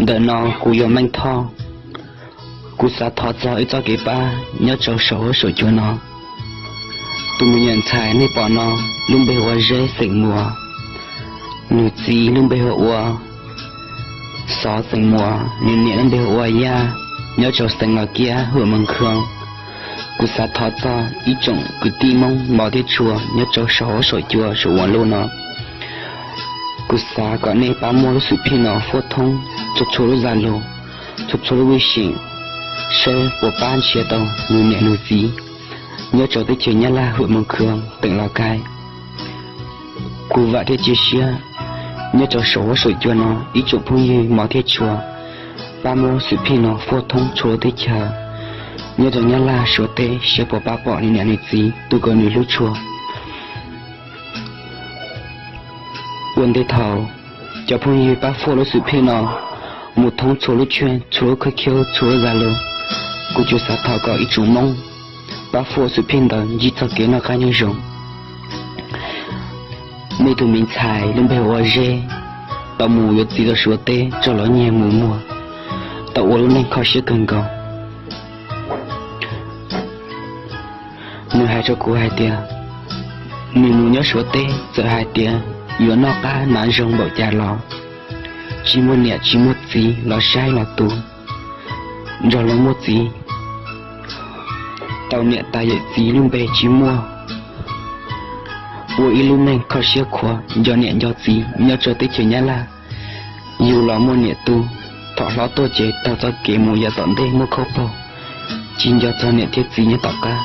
Ntawm no kuv yog Meej Thoj. Kuv xav thov txog ib txoj kev pab nyob rau saum huab saum cua no. Tus me nyuam ntxhais nej pom no lub npe hu ua Zeb xeem Muas, nws txiv lub npe hu ua Xov xeem Muas, nws niam lub npe hu ua Yaj, nyob rau xeev Los Kiab hwm Moos Khoo. Kuv xav thov txog ib tsoom kwv tij Hmoob mos thiab tshua nyob rau saum huab saum cua saum ua luj no. Kuv xav kom nej pab muab lub xwm phij no fuab thoob txhua txhua lub Zalo, txhua txhua lub Wishing, saib puas pab nrhiav tau nws niam nws txiv nyob rau teb chaws Nyab Laj hwm Moos Khoo teem Los Kais. Kuv vam thiab cia siab nyob rau saum huab saum cua no ib tsoom phooj ywg mos thiab tshua pab muab xwm phij no fuab thoob txhua teb chaws nyob rau Nyab Laj Suav teb saib puas pab pom nws niam nws txiv tus uas nws hlub tshua. Ua ntej thaum cov phooj ywg pab fuab lub xwm phij no mus thoob txhua lub tshuab, txhua lub khawb khiab, txhua lub Zalo, kuv tsuas xav thov kom ib tsoom Hmoob pab fuab xwm phij ntawd ntsib txoj kev noj qab nyob zoo. Nej tus me ntxhais lub npe hu ua Zeb tau mus yuav txiv rau Suav teb tso los nyiag mus muag, tau ua lub neej kho siab kawg nkaus. Nws hais rau kuv hais tias nws mus nyob Suav teb txawm hais tias yuav noj qab hnav zoo npaum cas los tsis muaj niam tsis muaj txiv los saib los tu, nrog luag muaj txiv tau niam tas yawm txiv lub npe tsis muaj, ua ib lub neej kho siab khuav nco niam nco txiv nyob rau teb chaws Nyab Laj. Yus los muaj niam tu, thaum hlob tuaj ces taug txoj kev mus yav tom ntej muaj khaub paug, tsis nco txog niam thiab txiv nyob tom qab.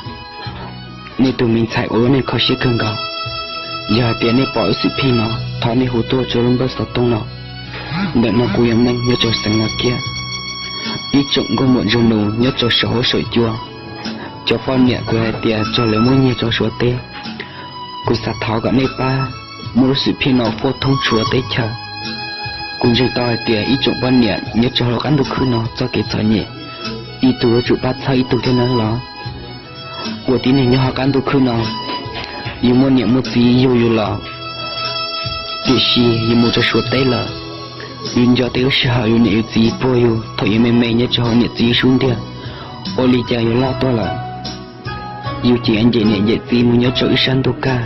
Nej tus me ntxhais ua lub neej kho siab kawg nkaus. Yog hais tias nej pom lub xwm phij no, thov nej hu tuaj rau lub npawb xov tooj no. Ntawm no kuv yog Meej nyob rau xeev Los Kiab. Ib tsoom nkauj muam nraug nus nyob rau saum huab saum cua, cov poj niam kuv hais tias txog lawv muab nyiag rau Suav teb, kuv xav thov kom nej pab muab lub xwm phij no fuab thoob txhua teb chaws. Kuv ntseeg tau hais tias ib tsoom poj niam nyob rau hauv qab ntuj khwb no txoj kev txom nyem, ib tug yuav tsum pab txhawb ib tug thiab nawb los. Ua tib neeg nyob hauv qab ntuj khwb no, yus muaj niam muaj txiv yug yus los, tiam sis yus mus rau Suav teb lawm, yus nco tej lub sij hawm yus niam yus txiv puag yus thaum yus me me nyob rau hauv niam txiv sub ntiag, ua li cas yus loj tuaj lawm, yus ces nce niam nce txiv mus nyob rau ib sab ntuj kaj,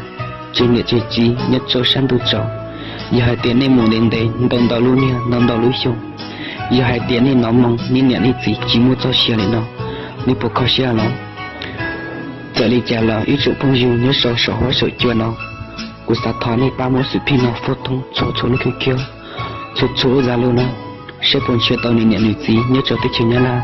tseg niam tseg txiv nyob rau sab ntuj tsaus. Yog hais tias nej mus ntev ntev ntau ntau lub niag ntau ntau lub xyoo, yog hais tias nej hnov moo nej niam nej txiv tsis muaj txoj sia li no, nej puas kho siab los? Txawm li cas los ib tsoom phooj ywg nyob rau saum huab saum cua no, kuv xav thov nej pab muab xwm phij no fuab thoob txhua txhua lub khib khiab, txhua txhua lub Zalo no, saib puas nrhiav tau nws niam nws txiv nyob rau teb chaws Nyab Laj.